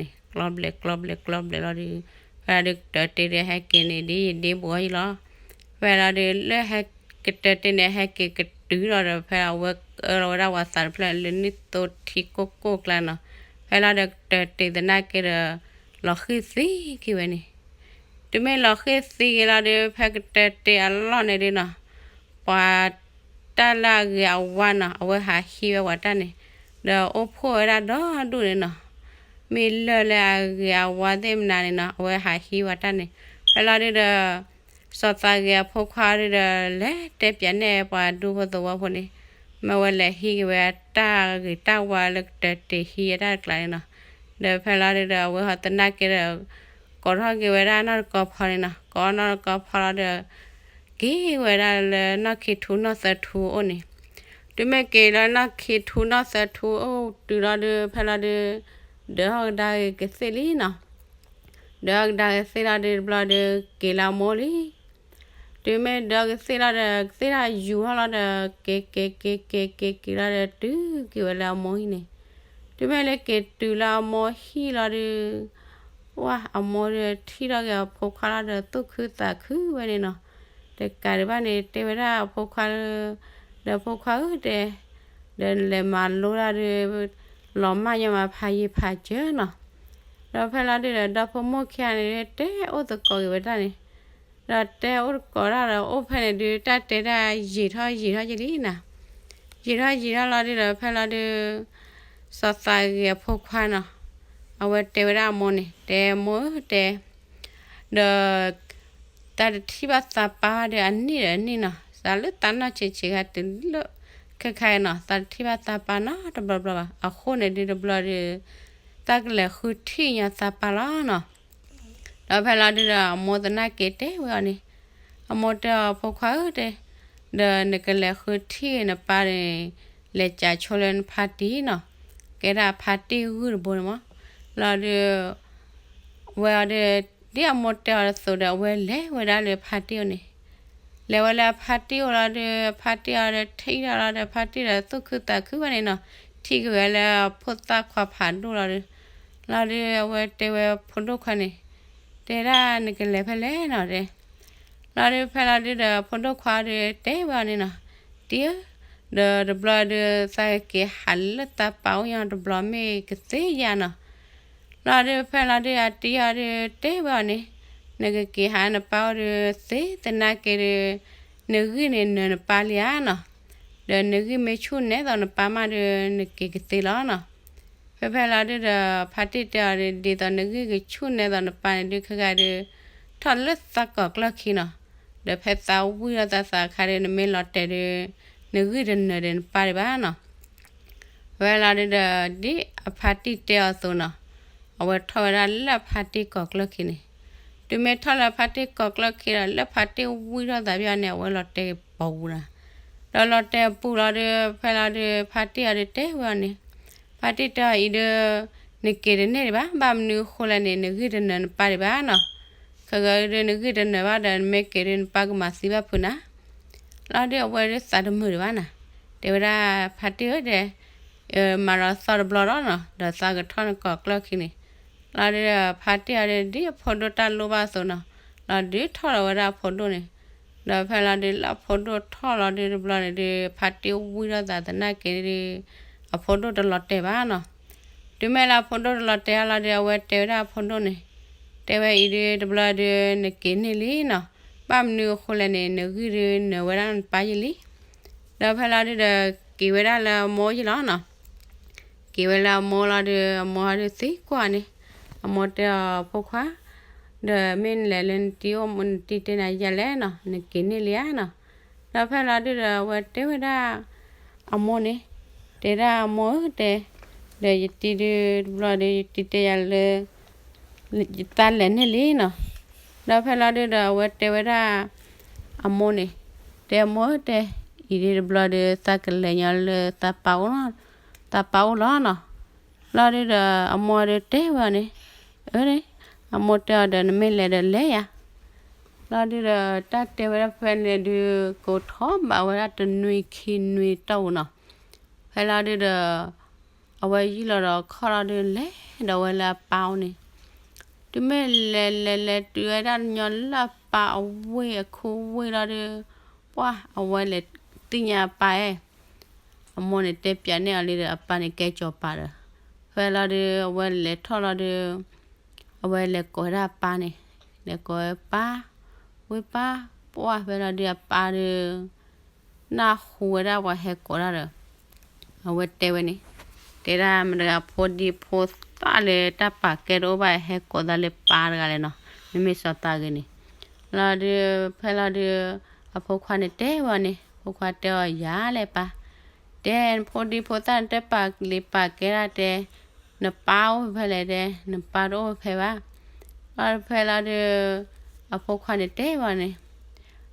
တၢၢ်တ့ၢ်သးန့ၣ် ကျီဘျဲးကျီဘျဲးကျီဘျဲးလီၤဒုး ဖဲလီၤဒုး ကတၢၢ်တ့ၢ်ဒုး ဟဲက့ၤန့ၣ်ဒ်ယဒ့ဘှီယံၤလီၤ. ဖဲလီၤဒုး လၢဟဲကတၢၢ်တ့ၢ်န့ၣ် ဟဲက့ၤကတုၤလီၤဒီး ဖဲလီၤအဝဲကၢလီၤဝဲဒၣ်ပှၤသးတဖျၢၣ် လၢနံၣ်သိထံကိၢ်ကိၢ်ကျါနီၤ. ဖဲလီၤဒီး ကတၢၢ်တ့ၢ်သနာ်က့ဒီး လီၤဃံၢ်သံက့ၤဝဲန့ၣ်. တုၤမ့ၢ်လီၤဃံၢ်သံက့ၤလီၤဒုး ဖဲကတၢၢ်တ့ၢ်အလီၢ်န့ၣ်ဒုးနီၤ, ပှၤတၢ်လၢအဂ့ၤအဝါနီၤ အဝဲဟးဟံးဝဲပှၤတၢ်န့ၣ်, ဒီးအိၣ်ဖှိၣ်ဝဲဒၣ်ဒီဒူၣ်န့ၣ်နီၤ. မ့ၢ်လၢၢ်လၢအဂ့ၤအဝါသ့ၣ်မနုၤန့ၣ်နီၤ အဝဲဟးဟံးဝဲတၢ်န့ၣ်. ဖဲလီၤဒုဒီး စီၤသးဂ့ၤအဖိခွါဒုဒီး လဲၤတဲပၠးန့ၢ်ပှၤဒူဖိသဝီဖိန့ၣ် မ့ၢ်ဝဲလဲၤဟံးက့ၤဝဲတၢ်ဂ့ၤတၢ်ဝါလၢကတၢၢ်တ့ၢ်ဟံးအတၢ်တကျးန့ၣ်နီၤ. ဒီးဖဲလီၤဒုဒီး အဝဲဟီသနာ်က့ဒီး ကိးထီၣ်က့ၤဝဲဒၣ်နီၢ်တကီဖီန့ၣ်နီၤ. ကိးနီၢ်တကီဖီလီၤဒီး က့ၤဝဲဒၣ်လၢနီၢ်ခံထူနီၢ်သၢထူအအိၣ်န့ၣ်. တုၤမ့ၢ်က့ၤလၢနီၢ်ခံထူနီၢ်သၢထူအအိၣ်တုၤလီၤဒု ဖဲလီၤဒု ဒုးအီၣ်ကဒါက့ၤကသ့ၣ်လံနီၤ. ဒုးအီၣ်ကဒါက့ၤသ့ၣ်လီၤဒု တဘျီဒု က့ၤလၢအမိၢ်လံ. တုၤမ့ၢ်ဒုးအီၣ်ကသ့ၣ်လီၤဒီး ကသ့ၣ်တၢ်ယူၤထီၣ်လီၤဒီး က့ၤက့ၤက့ၤက့ၤက့ၤက့ၤလီၤဒီး တုၤက့ၤဝဲလၢအမိၢ်ဟံၣ်န့ၣ်. တုၤမ့ၢ်လၢက့ၤတုၤလၢအမိၢ်ဟံၣ်လီၤဒု ဝဲအမိၢ်ဒုးထံၣ်ထီၣ်က့ၤအဖိခွါလီၤဒီး သူၣ်ခုသးခုဝဲန့ၣ်နီၤ. တကးဒံးဘၣ်န့ၣ် တဲဝဲဒၣ်အဖိခွါလၢ ဒီးဖိခွါဧၢတဲ ဒီးနလဲၤမၤလိတၢ်ဒု လီၤမၢ်ညီမးဖးယံာ်ဖးစၢၤနီၤ. ဒီးဖဲလီၤဒုဒီး ဒီဖိမိၢ်ခံဂၤန့ၣ် တဲအိၣ်သကိးက့ၤဝဲဒၣ်န့ၣ်. ဒီးတဲအိၣ်သကိးဒၣ်ဒီး အိၣ်ဖဲန့ၣ်ဒု တၢ်တဲတၢ်ယံာ်ထီၣ်ယံာ်ထီၣ်ယံာ်လံနီၤ. ယံာ်ထီၣ်ယံာ်ထီၣ်လီၤဒုဒီး ဖဲလီၤဒု စီၤသးဂ့ၤအဖိခွါနီၤ အဝဲတဲဝဲဒၣ်အမိၢ်န့ၣ် တဲမိၢ်ဧၢတဲ ဒီး သးတထံၣ်ဘၣ်သးပၢ်ဘၣ်ဒီးအနံၣ်ဒီးအနံၣ်နီၤ, သးလၢသးနီၢ်ဆံးဆံးခါတုၤလၢခဲခါအံၤနီၤ, သးတထံၣ်ဘၣ်သးပၢ်နီတဘျီဘျီဘၣ်. အဃိန့ၣ်ဒုးတဘျီဒီး သးကလဲၤဃုထံၣ်ညီသးပၢ်လီၤနီၤ. ဒီးဖဲလီၤဒုးဒီး အမိၢ်သနာ်က့တဲဝဲအီၤန့ၣ်, အမိၢ်တဲအီၤ ဖိခွါဧၢတဲ, ဒီးနကလဲၤဃုထံၣ်နပၢ်န့ၣ် လဲၤကးဆိလၢနဖါတံၢ်နီၤ, ကဲဒၣ်ဖါတံၢ်ဂုၢ်တဘိန့ၣ်မး. လီၤဒုး ဝဲအီၤဒီး ဒ်အမိၢ်တဲအီၤအသိးဒီး အဝဲလဲၤဝဲဒၣ်လၢဖါတံၢ်အိၣ်န့ၣ်, လဲၤဝဲလၢအဖါတံၢ်အိၣ်လီၤဒုး ဖါတံၢ်အီၤဒီးထံၣ်ထီၣ်လီၤဒီး ဖါတံၢ်ဒီးသူၣ်ခုသးခုဘၣ်န့ၣ်နီၤ, ထံၣ်က့ၤဝဲလၢအဖိသၣ်ခွါဖးဒိၣ်လီၤဒုး, လီၤဒုး အဝဲတဲဝဲဖိဒိၣ်ခွါန့ၣ်, တဲဒၣ်နကလဲၤဖဲလဲၣ်နီၤတဲ လီၤဒုးဖဲလီၤဒုးဒီး ဖိဒိၣ်ခွါဒုးတဲဝဲအီၤန့ၣ်နီၤ, တံၢ်ဧၢ, ဒီးတဘျီဒုး သးကက့ၤဟးလၢသးပၢ်အိၣ်ညီတဘျီမ့ၢ်ကသ့ဧါနီၤ. လီၤဒုးဖဲလီၤဒုး အတံၢ်အီၤဒုးတဲဝဲအီၤန့ၣ်, နကက့ၤဟးနပၢ်အိၣ်ဒုးသ့သနာ်က့ဒုး နဂံၢ်န့ၣ်နၢၤနပၢ်လံဧါနီၤ, ဒီးနဂံၢ်မ့ၢ်ဆူၣ်နဲသိးနပၢ်မးဒုး နက့ၤကသ့လီၤနီၤ. ဖဲဖဲလီၤဒုးဒီး ဖါတံၢ်တဲအီၤဒုး ဒ်သိးနဂံၢ်ကဆူၣ်နဲသိးနပၢ်န့ၣ်ဒုး ခဲခါဒုး ထီၣ်လၢသးကိးကျၢၢ်ခံနီၤ, ဒီးဖဲသးဝံၣ်ထီၣ်သးသးအခါဒုး နမ့ၢ်လီၤတဲာ်ဒုး နဂံၢ်တနၢၤဒီးနပၢ်ဒံးဘၣ်နီၤ. ဖဲလီၤဒုးဒီး ဒ်အဖါတံၢ်တဲအီၤအသိးနီၤ, အဝဲထီၣ်ဝဲဒၣ်လၢဖါတံၢ်ကိးကျၢၢ်ခံန့ၣ်, တုၤမ့ၢ်ထီၣ်လၢဖါတံၢ်ကိးကျၢၢ်ခံဒီး လၢဖါတံၢ်ဝံၣ်ထီၣ်သးပယီၤန့ၣ် အဝဲလီၤတဲာ်ပူၤနီၤ, ဒီးလီၤတဲာ်ပူၤလီၤဒုး ဖဲလီၤဒုး ဖါတံၢ်အီၤဒုးတဲဝဲအီၤန့ၣ်, ဖါတံၢ်တဲအီၤအံၤဒုး နက့ၤတန့ၢ်ဒံးဘၣ်, ဘၣ်မနုၤအဃိလဲၣ်န့ၣ် နဂံၢ်တနၢၤနပၢ်ဒံးဘၣ်နီၤ, ခဲခါဒုးနဂံၢ်တနၢၤဘၣ်ဒီး နမ့ၢ်က့ၤဒုးနပၢ်ကမၤသံဘၣ်ဖုးနၤ လီၤဒုးအဝဲဒုးသးတမုာ်ဒံးဘၣ်နီၤ, တဲဝဲဒၣ်ဖါတံၢ်ဧၢတဲ, မၤဒီးသီတဘျီဒီးနီၤ, ဒီးသးကထီၣ်နကိးကျၢၢ်ခံန့ၣ်, လီၤဒုးဒီးဖါတံၢ်အီၤဒုး ဒ်အဖိဒိၣ်တၢ်လိၣ်ဘၣ်အသိးနီၤ, လီၤဒုးထီၣ်လီၤဝဲဒၣ်အဖိဒိၣ်န့ၣ်, ဒီးဖဲလီၤဒုးလၢအဖိဒိၣ်ထီၣ်လီၤဒုးတဘျီန့ၣ်ဒုး ဖါတံၢ်ဝံၣ်ထီၣ်သးသနာ်က့ဒုး အဖိဒိၣ်တလီၤတဲာ်ဘၣ်နီၤ. တုၤမ့ၢ်လၢအဖိဒိၣ်တလီၤတဲာ်အလီၤဒုး အဝဲတဲဝဲဒၣ်အဖိဒိၣ်န့ၣ်, တဲဝဲအံၤဒုးတဘျီဒုး နက့ၤန့ၢ်လံနီၤ, ဘၣ်မနုၤအဃိလဲၣ်န့ၣ် နဂံၢ်ဒုးနၢၤဝဲဒၣ်နပၢ်ယံာ်လံ. ဒီးဖဲလီၤဒုးဒီး က့ၤဝဲဒၣ်လၢအမိၢ်ယံာ်လီၤနီၤ, က့ၤဝဲလၢအမိၢ်လီၤဒုး အမိၢ်ဒုးသံကွၢ်န့ၣ်, အမိၢ်တဲအီၤဖိခွါ, ဒီးမ့ၢ်နလဲၤလၢနတံၤအိၣ်မူနတံၤတဲနၤယၤလဲၣ်နီၤ, နက့ၤန့ၢ်လံဧါနီၤ. ဒီးဖဲလီၤဒုးဒီး အဝဲတဲဝဲဒၣ် အမိၢ်န့ၣ်, တဲဒၣ်အမိၢ်ဧၢတဲ, ဒီးယတံၤဒုးတဘျီဒုး ယတံၤတဲယၤလၢ ယသးလဲၤန့ၢ်လံနီၤ. ဒီးဖဲလီၤဒုးဒီး အဝဲတဲဝဲဒၣ် အမိၢ်န့ၣ်, တဲအမိၢ်ဧၢတဲ, အံၤဒုးတဘျီဒုး သးကလဲၤညီလၢသးပၢ်အိၣ်, သးပၢ်အိၣ်လီၤနီၤ. လီၤဒုးဒီး အမိၢ်ဒုးတဲဝဲအီၤန့ၣ်, အၢန့ၣ်, အမိၢ်တဲအီၤဒီး နမ့ၢ်လဲၤဒီးလဲၤယၤ. လီၤဒုးဒီး တၢ်တဲဝဲဒၣ်ဖဲန့ၣ်ဒုး ကိးထီၣ်ဘးဝဲဒၣ်တနွံခံနွံတီၢ်ပူၤနီၤ. ဖဲလီၤဒုးဒီး အဝဲယံာ်လီၤဒီးခီၣ်လီၤဒုး လဲၤဒီးဝဲလၢအပၢ်အိၣ်န့ၣ်, တုၤမ့ၢ်လဲၤလဲၤလဲၤတုၤဝဲဒၣ်ညီလၢအပၢ်အဝ့ၢ်အခူဝ့ၢ်လီၤဒုး, ပှၢ်အဝဲလဲၤသ့ၣ်ညါအပၢ်အဲၣ်, အမိၢ်န့ၣ်တဲပၠးန့ၢ်အီၤလံဒီး အပၢ်န့ၣ်ကဲစီၤပၤဒီး, ဖဲလီၤဒုး အဝဲလဲၤထီၣ်လီၤဒုး အဝဲလဲၤကိးဝဲဒၣ်အပၢ်န့ၣ်, လဲၤကိးဝဲပၢ်, ဝ့ၢ်ပၢ်, ပှၢ်ဖဲလီၤဒုးအပၢ်ဒုး နၢ်ဟူဝဲဒၣ်ပှၤဟဲကိးတၢ်ဒီး အဝဲတဲဝဲန့ၣ်, တဲဒၣ်မတၤတဂၤ ဖိဒံဖိသၣ်လၢတၢ်ပာ်ကဲတအိၣ်ဘၣ် ဟဲကိးသးလၢပၢ်တဂၤလဲၣ်နီၤ, မ့မ့ၢ်စီၤသးဂ့ၤန့ၣ်. လီၤဒုး ဖဲလီၤဒုး အဖိခွါန့ၣ်တဲဝဲအီၤန့ၣ်, ဖိခွါတဲအီၤ ယၤလဲၣ်ပၢ်, တဲနဖိဒံဖိသၣ်နတပာ်လံၤပာ်ကဲဒၣ်တဲ, နပၢ်အိၣ်ဖဲလဲၣ်တဲ, နပၢ်တအိၣ်ဖဲဘၣ်. လီၤဖဲလီၤဒုး အဖိခွါန့ၣ်တဲဝဲအီၤန့ၣ်,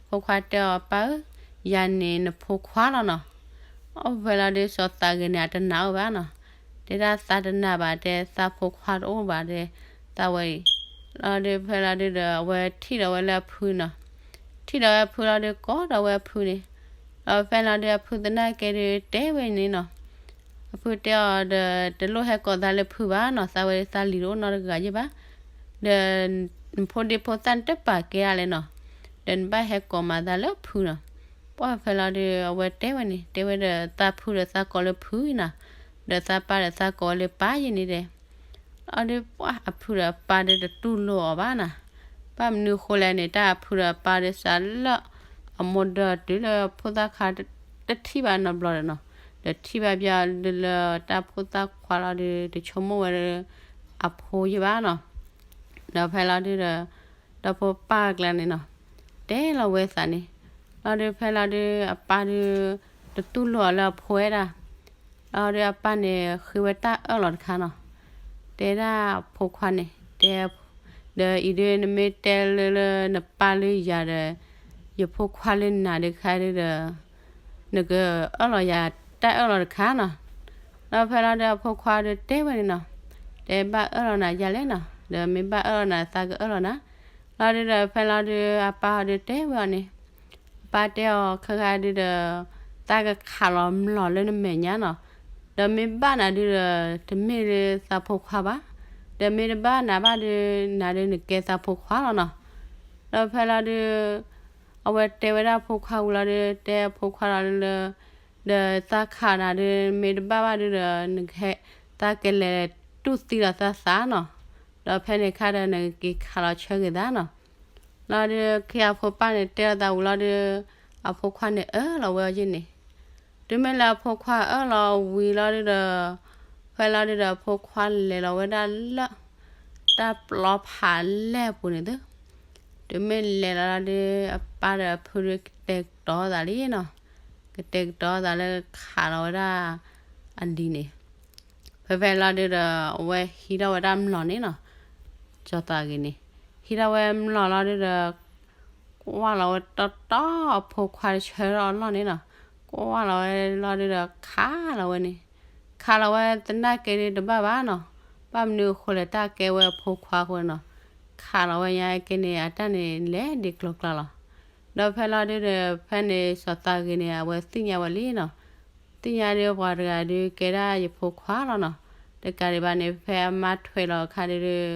ဖိခွါတဲအီၤ ပၢ်ဧၢ, ယၤန့ၣ်နဖိခွါလီၤနီၤ. အိၣ်ဖဲလီၤဒုး စီၤသးဂ့ၤန့ၣ် အတနာ်အိၣ်ဘၣ်နီၤ, တဲဒၣ်သးတနာ်ဘၣ်တဲ သးဖိခွါတအိၣ်ဘၣ်တဲ, သးဝဲအံၤ. လီၤဒုး ဖဲလီၤဒုးဒီး အဝဲထံၣ်ဒီးဝဲလၢအဖုနီၤ, ထံၣ်ဒီးဝဲအဖုလီၤဒုး ကိးဒီးဝဲအဖုန့ၣ်. လီၤဖဲလီၤဒုး အဖုသနာ်က့ဒုးတဲဝဲန့ၣ်နီၤ, အဖုတဲအီၤဒီး တလိၣ်ဟဲကိးသးလၢဖုဘၣ်နီၤ, သးဝဲသးလံၤတအိၣ်နီတဂၤယဲၢ်ဘၣ်, ဒီး နဖိဒံဖိသၣ်နတပာ်ကဲဒၣ်လဲၣ်နီၤ, ဒီးနဘၣ်ဟဲကိးမးသးလၢဖုနီၤ. ပှၢ်ဖဲလီၤဒုး အဝဲတဲဝဲန့ၣ်, တဲဝဲဒီး သးဖုဒီးသးကိးလၢဖုနီၤ, ဒီးသးပၢ်ဒီးသးကိးဝဲလၢပၢ်ယဲၢ်န့ၣ်ဒီး လီၤဒုး ပှၢ်အဖုဒီးအပၢ်ဒုးတတူၢ်လိာ်အီၤဘၣ်နီၤ. ဘၣ်မနုၤအဃိလဲၣ်န့ၣ် တၢ်အဖုဒီးအပၢ်ဒုးစးလၢ အမိၢ်ဒီးတုၤလၢဖိသၣ်ခွါတထံၣ်ဘၣ်နီတဘျီဒီးနီၤ, ဒီးထံၣ်ဘၣ်ပျီဒုးလၢတၢ်ဖိသၣ်ခွါလီၤဒုး တဆိကမိၣ်ဝဲဒၣ် အဖိယဲၢ်ဘၣ်နီၤ. ဒီးဖဲလီၤဒုးဒီး ဒီဖိပၢ်ကျါန့ၣ်နီၤ, တဲလီၤဝဲသးန့ၣ်, လီၤဒုးဖဲလီၤဒုး အပၢ်ဒုး တတူၢ်လိာ်အီၤလၢအဖိဝဲဒၣ်. လီၤဒုးအပၢ်န့ၣ် ဃ့ဝဲတၢ်အၢၣ်လီၤတခါနီၤ, တဲဒၣ်အဖိခွါန့ၣ်, တဲ, ဒီးအံၤဒုးနမ့ၢ်တဲလၢလၢနပၢ်လၢယၤဒီး ယဖိခွါလၢနၤဒုးခါဒုးဒီး နကအၢၣ်လီၤယၤတၢ်အၢၣ်လီၤတခါနီၤ. လီၤဖဲလီၤဒုးအဖိခွါဒုးတဲဝဲန့ၣ်နီၤ, တဲဘၣ်အၢၣ်လီၤနၤယၤလဲၣ်နီၤ, ဒီးမ့ၢ်ဘၣ်အၢၣ်လီၤနၤသးကအၢၣ်လီၤနၤ. လီၤဒုးဒီးဖဲလီၤဒုး အပၢ်ဒုးတဲဝဲအီၤန့ၣ်, အပၢ်တဲအီၤ ခဲခါဒုးဒီး သးကခးလီၤမျိာ်လၢနမဲာ်ညါနီၤ, ဒီးမ့ၢ်ဘၣ်နၤဒုးဒီး တမ့ၢ်လၢသးဖိခွါဘၣ်, ဒီးမ့ၢ်တဘၣ်နၤဘၣ်ဒုး နၤဒုးနကဲသးဖိခွါလီၤနီၤ. ဒီးဖဲလီၤဒုး အဝဲတဲဝဲဒၣ်အဖိခွါဝံၤလီၤဒုး တဲအဖိခွါလီၤလၢ ဒီးသးခးနၤဒုး မ့ၢ်တဘၣ်ဘၣ်ဒုးဒီး နကဟဲ သးကလဲၤတူၢ်သံလီၤသးသးနီၤ, ဒီးဖဲန့ၣ်ခါဒီး နကက့ၤခးလီၤဆၢက့ၤသးနီၤ. လီၤဒုး ခ့အဖိပၢ်န့ၣ်တဲလီၤသးဝံၤလီၤဒုး အဖိခွါန့ၣ်အၢၣ်လီၤဝဲအီၤယဲၢ်န့ၣ်, တုၤမ့ၢ်လၢအဖိခွါအၢၣ်လီၤဝံၤလီၤဒုးဒီး ဖဲလီၤဒုးဒီးအဖိခွါလဲၤလီၤဝဲဒၣ်လၢ တၢ်ပျီဖးလဲၢ်အပူၤန့ၣ်သု, တုၤမ့ၢ်လဲၤလီၤလီၤဒုး အပၢ်ဒီးအဖုဒုးကတဲာ်ကတီၤသးလံနီၤ, ကတဲာ်ကတီၤသးလၢခးလီၤဝဲဒၣ် အလံၤန့ၣ်. ဖဲဖဲလီၤဒုးဒီး အဝဲဟံးထီၣ်ဝဲဒၣ်မျိာ်န့ၣ်နီၤ, စီၤသးဂ့ၤန့ၣ် ဟံးထီၣ်ဝဲမျိာ်လီၤဒုးဒီး ကွၢ်လီၤဝဲတီတီအဖိခွါတဆၢထီၣ်အလီၢ်န့ၣ်နီၤ, ကွၢ်လီၤဝဲလီၤဒုးဒီးခးလီၤဝဲန့ၣ်, ခးလီၤဝဲသနာ်က့ဒုးတဘၣ်ဘၣ်နီၤ, ဘၣ်မနုၤအဃိလဲၣ် တၢ်ကဲဝဲအဖိခွါအဃိန့ၣ်နီၤ, ခးလီၤဝဲညါက့န့ၣ် အတၢ်န့ၣ်လဲၤဒံးကျိၤကျါလီၤ. ဒီးဖဲလီၤဒုးဒီး ဖဲန့ၣ်စီၤသးဂ့ၤန့ၣ် အဝဲသ့ၣ်ညါဝဲလံနီၤ, သ့ၣ်ညါဒုးပှၤတဂၤဒုးကဲဒၣ်ယဖိခွါလီၤနီၤ. တကးဒံးဘၣ်န့ၣ် ဖဲအမါထွဲလီၤအခါဒုးဒီး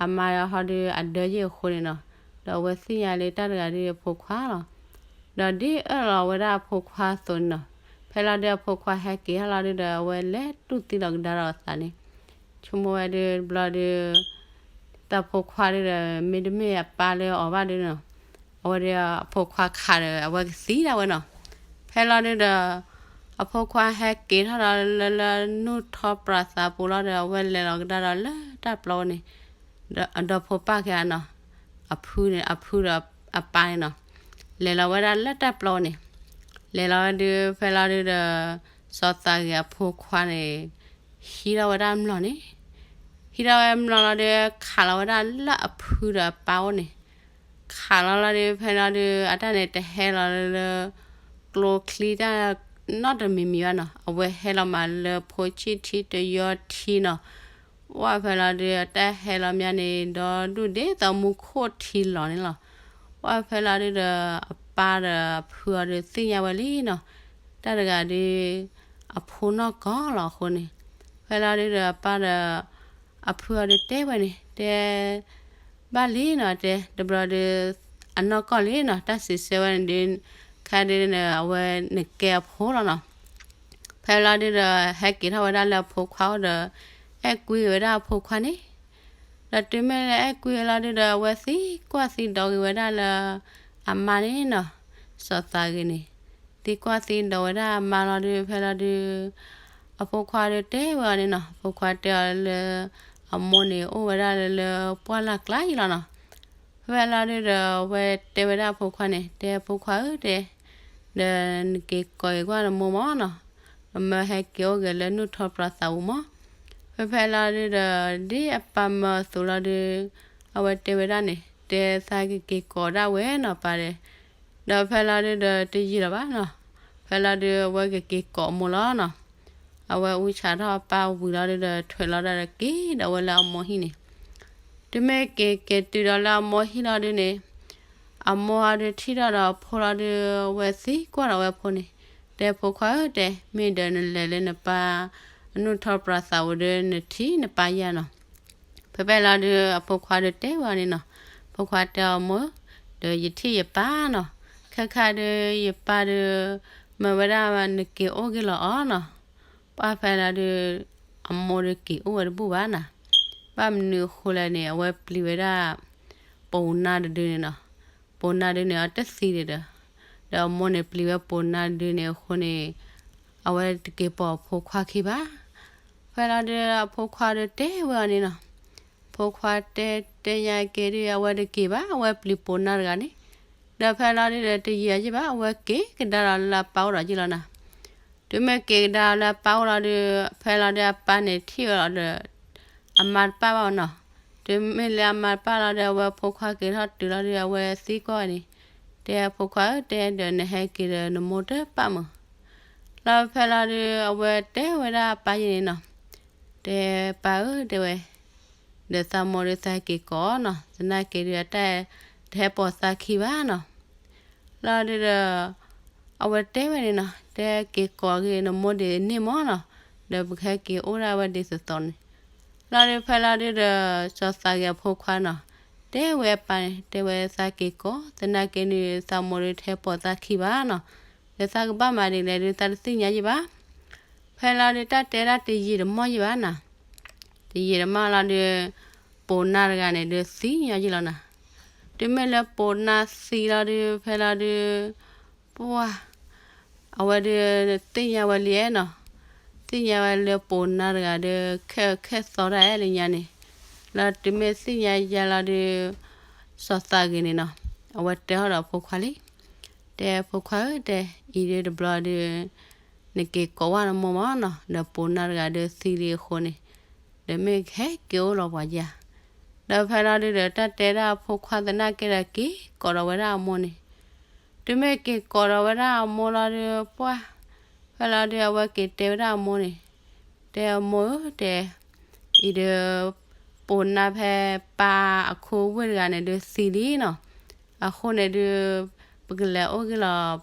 အမါဟီဒုးအဒၢယ့ၢ်အဃိန့ၣ်နီၤ, ဒီးအဝဲသ့ၣ်ညါလၢတၢ်တဂၤဒုးအဖိခွါလီၤ. ဒီးဒ်အၢၣ်လီၤဝဲဒၣ်အဖိခွါအသိးန့ၣ်နီၤ, ဖဲလီၤဒုးအဖိခွါဟဲက့ၤထီၣ်လီၤဒုးဒီး အဝဲလဲၤတူၢ်သံလီၤကဒါဒီးအသးန့ၣ်, ဆိကမိၣ်ဝဲဒုးတဘျီဒုး သးဖိခွါဒုးဒီး မ့တမ့ၢ်အပၢ်လၢအီၤဘၣ်ဒုးနီၤ, အဝဲဒုးအဖိခွါခးဒီး အဝဲကသံဒၣ်ဝဲနီၤ. ဖဲလီၤဒုးဒီး အဖိခွါဟဲက့ၤထီၣ်ဒီးလၢလၢနူၢ်ထီပြးသးပူၤလီၤဒီး အဝဲလဲၤလီၤကဒါဒီးလၢတၢ်ပျီန့ၣ်, ဒီးအဒီဖိပၢ်ခံဂၤနီၤ, အဖုန့ၣ် အဖုဒီးအပၢ်န့ၣ်နီၤ, လဲၤလီၤဝဲဒၣ်လၢတၢ်ပျီန့ၣ်, လဲၤလီၤဝဲဒုး ဖဲလီၤဒုးဒီး စီၤသးဂ့ၤအဖိခွါန့ၣ် ဟံးထီၣ်ဝဲဒၣ်မျိာ်န့ၣ်, ဟံးထီၣ်ဝဲမျိာ်လီၤဒုး ခးလီၤဝဲဒၣ်လၢအဖုဒီးအပၢ်အိၣ်န့ၣ်, ခးလီၤလီၤဒုး ဖဲလီၤဒုး အတၢ်န့ၣ်တဟဲလီၤလၢ ကျိချံတၢ်နီတမံၤမံၤဘၣ်နီၤ, အဝဲဟဲလီၤမးလၢဖိဆံၣ်ထံတယီထံနီၤ. ဝဲဖဲလီၤဒုး အတၢ်ဟဲလီၤမးန့ၣ် ဒီဒူၣ်ဒ်သိးမူခိၣ်ထံလီၤန့ၣ်လီၤ. ဝဲဖဲလီၤဒုးဒီး အပၢ်ဒီးအဖုအီၤဒုးသ့ၣ်ညါဝဲလံနီၤ, တၢ်တဂၤဒုး အဖိနီၢ်ကီၢ်လီၤအဃိန့ၣ်, ဖဲလီၤဒုးဒီး အပၢ်ဒီးအဖုအီၤဒုးတဲဝဲန့ၣ် တဲ ဘၣ်လံနီၤ, တဲတဘျီဒုး အနီၢ်ကီၢ်လံနီၤ, တၢ်စံးဆၢဝဲန့ၣ်ဒုး ခါဒုးန့ၣ် အဝဲန့ၣ်ကဲအဖိလီၤနီၤ. ဖဲလီၤဒုးဒီး ဟဲက့ၤထီၣ်ဝဲဒၣ်လၢအဖိခွါအိၣ်ဒီး အဲၣ်ကွံဝဲဒၣ်အဖိခွါန့ၣ်, ဒီးတုၤမ့ၢ်လၢအဲၣ်ကွံဝဲလီၤဒုးဒီး အဝဲသံကွၢ်သံဒိးက့ၤဝဲဒၣ်လၢ အမါန့ၣ်နီၤ, စီၤသးဂ့ၤန့ၣ် သံကွၢ်သံဒိးဝဲဒၣ်အမါလီၤဒုး ဖဲလီၤဒုး အဖိခွါဒီးတဲဝဲအီၤန့ၣ်နီၤ, အဖိခွါတဲအီၤလၢ အမိၢ်န့ၣ်အိၣ်ဝဲဒၣ်လၢ လၢပှၢ်လၢ်ကျါအံၤလီၤနီၤ. ဖဲဖဲလီၤဒုးဒီး အဝဲတဲဝဲဒၣ်အဖိခွါန့ၣ်, တဲအဖိခွါဧၢ တဲ, ဒီးနက့ၤကိးက့ၤကွၢ်နမိၢ်မၢ်နီၤ, နမၢဟဲက့ၤအိၣ်က့ၤလၢနူၢ်ထီပြးသးပူၤမၢ်. ဖဲဖဲလီၤဒုးဒီး ဒ်အပၢ်မၢအသိးလီၤဒုး အဝဲတဲဝဲဒၣ်န့ၣ်, တဲသးကက့ၤကိးဒၣ်ဝဲနီၤပၢ်ဒီး, ဒီးဖဲလီၤဒုးဒီးတယံာ်လီၤဘၣ်နီၤ. ဖဲလီၤဒုးအဝဲကက့ၤကိးအမိၢ်လီၤနီၤ. အဝဲအူဆးထီၣ်အပၢ်ဝံၤလီၤဒုးဒီး ထွဲးလီၤဒီးက့ၤဒီးဝဲလၢအမိၢ်ဟံၣ်န့ၣ်, တုၤမ့ၢ်က့ၤက့ၤတုၤဒီးလၢအမိၢ်ဟံၣ်လီၤဒုးန့ၣ်, အမိၢ်အီၤဒုးထံၣ်ထီၣ်ဒီးအဖိလီၤဒုး အဝဲသံကွၢ်ဒီးဝဲအဖိန့ၣ်, တဲဖိခွါဧၢ တဲ, မ့ၢ်ဒီးနလဲၤလၢနပၢ် အနူၢ်ထီပြးသးပူၤဒီး နထံၣ်နပၢ်ယၤနီၤ. ဖဲဖဲလီၤဒုးအဖိခွါဒီးတဲဝဲအီၤန့ၣ်နီၤ, ဖိခွါတဲအီၤမိၢ်, ဒီးယထံၣ်ယပၢ်နီၤ, ခဲခါဒုးယပၢ်ဒုး မၢဝဲဒၣ်နက့ၤအိၣ်က့ၤလီၤအီၤနီၤ. ပှၢ်ဖဲလီၤဒုး အမိၢ်ဒုးက့ၤအိၣ်ဝဲတဘူၣ်ဘၣ်နီၤ. ဘၣ်မနုၤအဃိလဲၣ်န့ၣ် အဝဲပျံၤဝဲဒၣ် ပိာ်နါတဒုန့ၣ်နီၤ. ပိာ်နါဒုန့ၣ် အတသံဒံးဒီး, ဒီးအမိၢ်န့ၣ်ပျံၤဝဲပိာ်နါတဒုန့ၣ်အဃိန့ၣ်, အဝဲတက့ၤပိာ်အဖိခွါခံဘၣ်. ဖဲလီၤဒုးအဖိခွါဒီးတဲဝဲအီၤန့ၣ်နီၤ, ဖိခွါတဲတဲညါက့ၤဒုး အဝဲတက့ၤဘၣ် အဝဲပျံၤပိာ်နါတဂၤန့ၣ်. ဒီးဖဲလီၤဒုးဒီးတယံာ်အီၤယံာ်ဘၣ် အဝဲက့ၤကဒါဒီးလၢအပၢ်အိၣ်ဒီးယံာ်လီၤနီၤ. တုၤမ့ၢ်က့ၤကဒါလၢအပၢ်အိၣ်လီၤဒုး ဖဲလီၤဒုးအပၢ်န့ၣ်ထံၣ်ဝဲလီၤဒီး အမါတပၣ်ဘၣ်နီၤ. တုၤမ့ၢ်လၢအမါတပၣ်လီၤဒုး အဝဲဖိခွါက့ၤထီၣ်တုၤလီၤဒုး အဝဲသံကွၢ်ဝဲန့ၣ်, တဲအဖိခွါဧၢ တဲဒီးနဟဲက့ၤဒီးနမိၢ်တပၣ်မၢ်. လီၤဖဲလီၤဒုး အဝဲတဲဝဲဒၣ်အပၢ်ယဲန့ၣ်နီၤ, တဲပၢ်ဧၢ တဲဝဲ, ဒီးသးမိၢ်ဒုးသးက့ၤကိးနီၤ, သနာ်က့ဒုးအတၢ်တဟဲပိာ်သးခံဘၣ်နီၤ. လီၤဒုးဒီး အဝဲတဲဝဲန့ၣ်နီၤ, တဲက့ၤကိးက့ၤနမိၢ်ဒ်န့ၣ်မၢ်နီၤ, ဒီးပကဟဲက့ၤအိၣ်ဒၣ်ဝဲဒ်သိးသိးန့ၣ်. လီၤဒုးဖဲလီၤဒုးဒီး စီၤသးဂ့ၤအဖိခွါနီၤ, တဲဝဲအပၢ်န့ၣ် တဲဝဲသးက့ၤကိး သနာ်က့န့ၣ် သးမိၢ်ဒုးတဟဲပိာ်သးခံဘၣ်နီၤ, ဒီးသးကဘၣ်မၤဒ်လဲၣ်ဒုး သးတသ့ၣ်ညါယံၣ်ဘၣ်. ဖဲလီၤဒုးတၢ်တဲဒၣ်တယံာ်တမီၢ်ယံၣ်ဘၣ်နီၤ. တယံာ်တမီၢ်လီၤဒုး ပိာ်နါတဂၤန့ၣ်ဒုးသံညီယံၣ်လီၤနီၤ. တုၤမ့ၢ်လၢပိာ်နါသံလီၤဒုး ဖဲလီၤဒုး ပှၢ် အဝဲဒုးသ့ၣ်ညါဝဲလံနီၤ, သ့ၣ်ညါဝဲလၢပိာ်နါတဂၤဒီး ခဲအၢခဲသီတၢ်အဲၣ်လၢညါန့ၣ်. လီၤတုၤမ့ၢ်သ့ၣ်ညါယါလီၤဒုး စီၤသးဂ့ၤန့ၣ်နီၤ, အဝဲတဲထီၣ်ဒီးအဖိခွါလံ, တဲဖိခွါဧၢ တဲ အံၤဒုးတဘျီဒုး နက့ၤကိးဝဲနမိၢ်မၢ်နီၤ, ဒီးပိာ်နါတဂၤဒီးသံလံအဃိန့ၣ်, ဒီးမ့ၢ်ကဟဲက့ၤအိၣ်လီၤပှၤယါ. ဒီးဖဲလီၤဒုးဒီးတၢ်တဲဒၣ်အဖိခွါသနာ်က့ဒီးက့ၤကိးဒီးဝဲဒၣ်အမိၢ်န့ၣ်. တုၤမ့ၢ်က့ၤကိးဒီးဝဲဒၣ်အမိၢ်လီၤဒုး ပှၢ် ဖဲလီၤဒုးအဝဲက့ၤတဲဝဲဒၣ်အမိၢ်န့ၣ်, တဲအမိၢ်ဧၢ တဲ အံၤဒုး ပိာ်နါဖဲပၢ်အခိဝ့ၢ်တဂၤန့ၣ်ဒုးသံလံနီၤ, အဃိန့ၣ်ဒုး ပကလဲၤအိၣ်ဂ့ၤလီၤ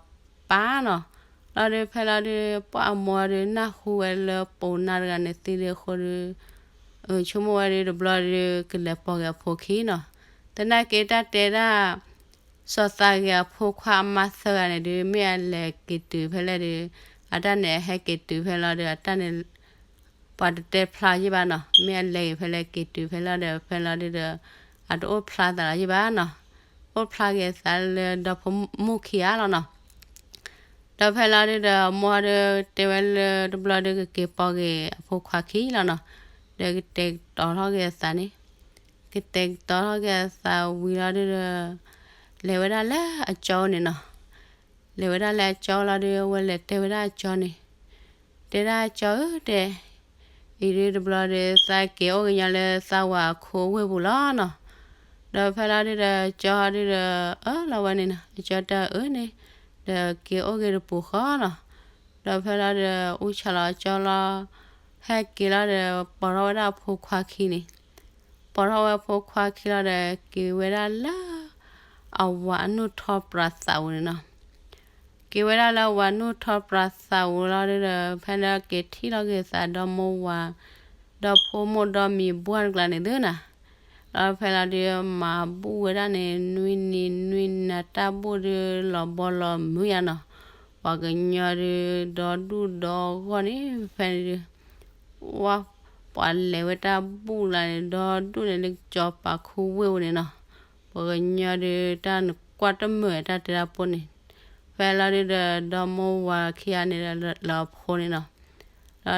ပၢ်နီၤ. လီၤဒုးဖဲလီၤဒုး ပှၢ်အမိၢ်ဒုးနၢ်ဟူဝဲလၢပိာ်နါတဂၤန့ၣ်သံလံအဃိဒုး ဆိကမိၣ်ဝဲဒုးတဘျီဒုး ကလဲၤပိာ်က့ၤအဖိခံနီၤ. သနာ်က့တၢ်တဲဒၣ် စီၤသးဂ့ၤအဖိခွါအမါသၢဂၤန့ၣ်ဒုး မ့ၢ်အလဲၤက့ၤတုၤဖဲလဲၣ်ဒုး အတၢ်န့ၣ်အဟဲက့ၤတုၤဖဲလီၤဒုး အတၢ်န့ၣ် ပှၤတတဲဖျါယံၣ်ဘၣ်နီၤ, မ့ၢ်အလဲၤက့ၤဖဲလဲၣ်က့ၤတုၤဖဲလီၤဒီး ဖဲလီၤဒုးဒီး အတအိၣ်ဖျါသးလီၤယံၣ်ဘၣ်နီၤ, အိၣ်ဖျါက့ၤသးလၢဒီဖိမုၣ်ခံဂၤလီၤနီၤ. ဒီးဖဲလီၤဒုးဒီး အမိၢ်ဒုးတဲဝဲလၢတဘျီဒုးကက့ၤပိာ်က့ၤအဖိခွါခံလီၤနီၤ, ဒီးကတဲာ်ကတီၤထီၣ်က့ၤအသးန့ၣ်, ကတဲာ်ကတီၤထီၣ်က့ၤအသးဝံၤလီၤဒုးဒီး လဲၤဝဲဒၣ်လၢအကၠီန့ၣ်နီၤ. လဲၤဝဲဒၣ်လၢအကၠီလီၤဒုး အဝဲလဲၤတဲဝဲဒၣ်အကၠီန့ၣ်, တဲဒၣ်အကၠီဧၢ တဲ အံၤဒုးတဘျီဒုး သးက့ၤအိၣ်ကညီလၢသးဝၤအခိအဝ့ၢ်ပူၤလီၤနီၤ. ဒီးဖဲလီၤဒုးဒီး အကၠီဒုးဒီး အၢၣ်လီၤဝဲန့ၣ်နီၤ, အကၠီတၢ်အၢန့ၣ်, ဒီးက့ၤအိၣ်က့ၤတပူၤဃီနီၤ. ဒီးဖဲလီၤဒုး အူဆၣ်လီၤအကၠီလီၤ, ဟဲက့ၤလီၤဒီး ပိာ်ထီၣ်ဝဲဒၣ်အဖိခွါခံန့ၣ် ပိာ်ထီၣ်ဝဲဖိခွါခံလီၤဒီး က့ၤဝဲဒၣ်လၢ အဝၤအနူၢ်ထီပြးသးပူၤန့ၣ်နီၤ. က့ၤဝဲဒၣ်လၢအဝၤနူၢ်ထီပြးသးပူၤလီၤဒုးဒီး ဖဲန့ၣ်က့ၤထံၣ်လီၤက့ၤသးဒီမိၢ်ဝၤ ဒီဖိမိၢ်ဒီမံၤဘှၢ်တကျါန့ၣ်သုနီၤ. လီၤဖဲလီၤဒုး မၤဘူၣ်ဝဲဒၣ်န့ၣ် နွံနံၤနွံနၤ တၢ်ဘူၣ်ဒုးလီၤဘီလီၤမုာ်ယါနီၤ. ပှၤကညီဒုး ဒီဒူၣ်ဒီဂီၢ်န့ၣ် ဖဲန့ၣ်ဒုး ဝါ ပှၤလဲၤဝဲတၢ်ဘူၣ်လၢန့ၣ် ဒီဒူၣ်န့ၣ် လၢကၠီၤပၤခိဝ့ၢ်ပူၤန့ၣ်နီၤ. ပှၤကညီဒုး တၢ်နကွၢ်တမုာ်တၢ်တဲတၢ်ပိၢ်န့ၣ်. ဖဲလီၤဒုးဒီး ဒီမိၢ်ဝၤခံဂၤန့ၣ်ဒီးလၢအဖိန့ၣ်နီၤ.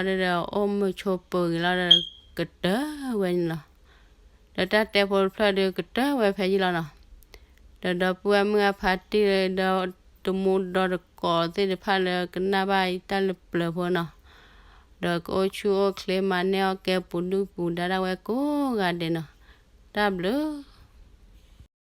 လီၤဒီး အိၣ်မုာ်ဆိးပၢၤဂ့ၤလီၤဒီး ကတၢၢ်ဝဲန့ၣ်လီၤ. ဒီးတၢ်တဲဖိတဖျၢၣ်ဒီး ကတၢၢ်ဝဲဖဲယံာ်လီၤနီၤ. ဒီးဒီပုၢ်ဝဲၢ်မုၣ်အဖါတံၢ်ဒီး တမူဒီတကိးသ့ၣ်တဖၣ်လၢကနၣ်ဘၣ်ယတၢ်လၢပျၢၤဖိနီၤ, ဒီးကအိၣ်ဆူၣ်အိၣ်ချ့မၤနဲၣ်အီၣ်ကဲပူၤဒုၣ်ပူၤဒါဒၣ်ဝဲကိးဂၤဒဲးနီၤ. တၢ်ဘျုး